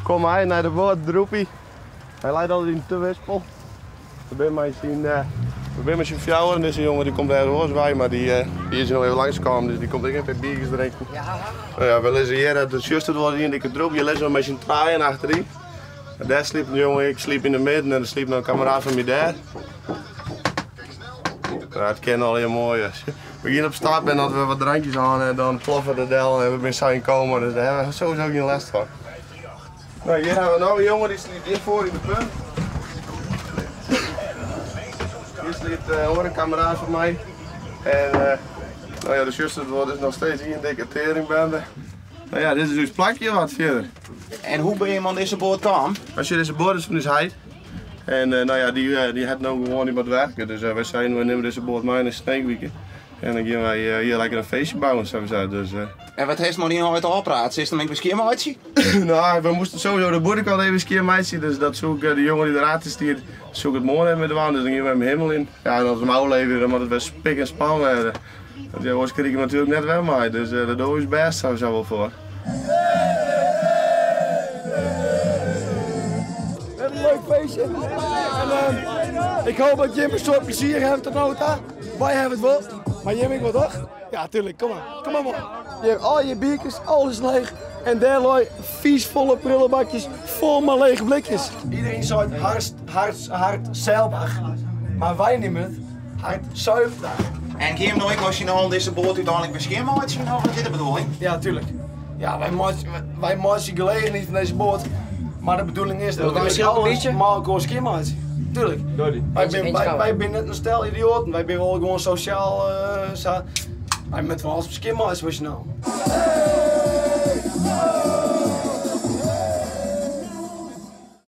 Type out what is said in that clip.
Kom mei nei de boat, Droepie. Hy leit altyd yn Terwispel. We binne mei syn, we binne mei syn fjouweren. Dizze jonge dy komt ergens oars wei, mar dy, dy is no even langskaam, dus dy komt ek even bierkes drinken. Nou ja, we lizze hjir, do sjochst it wol, ien dikke droep. Hjir lizze we mei syn trijen achteryn. En dêr sliept in jonge, ik sliep yn de midden en der sliept noch in kameraad fan my dêr. Ja, it kin allegear moai. We gean op stap en as we wat drankjes hân en dan ploffe de del en we binne sa yn koma, dus dêr hawwe we sowieso gjin lêst fan. No, hjir hawwe we noch in jonge, dy sliept hjir foar yn de punt. Hjir sliept in oare kameraad fan my. En no ja, do sjochst it wol, it is noch steeds ien dikke teringbende. No ja, dit is ús plakje wat fierder. En hoe binne jim oan dizze boat kaam? As je dizze boat is fan ús heit. En no ja, dy hat no gewoan, dy moat werke. Dus wy seinen, wy nimme dizze boat mei nei Sneekwike. En dan gean wy hjir lekker in feestje bouwen, sawiesa. Dus. En wat hast mei dyn heit ôfpraat? Silst him ek wer skjinmeitsje? No, we moasten sowieso de bûtenkant even skjinmeitsje. Dus dat soe ik de jonge dy't derachter stiet, soe ik it moarn even mei dwaan. Dus dan gean we him himmeljen. Ja, en as we him ôfleverje, dan moat it wer spik en span wêze. Want ja, oars krij ik him natuerlik net wer mei. Dus dêr dogge we ús bêst sawiesa wol foar. We hebben een leuk feestje. En ik hoop dat jim in soad plezier hebben tot no ta. Wy hawwe it wol, mar jim ek wol toch? Ja, tuurlijk. Kom mar. Kom mar man. Hjir, al je bierkes, alles is leech. En dêr lei vies folle prillebakjes fol mei lege blikjes. Iedereen seit hard, hard, hard zeildag. Mar wy neame it hard zuifdag. En gean jim no ek as je no al dizze boat úteinlik wer skjinmeitsje of wat is de bedoeling? Ja, tuurlijk. Ja, wy meitsje, wy meitsje gelegenheid fan dizze boat. Mar de bedoeling is dat wy alles mei elkoar skjinmeitsje. Tuurlijk. Wy binne, wy, wy binne net in stel idioaten. Wy binne wol gewoan sosjaal sa. Wy moatte fan alles skjinmeitsje, wat je no.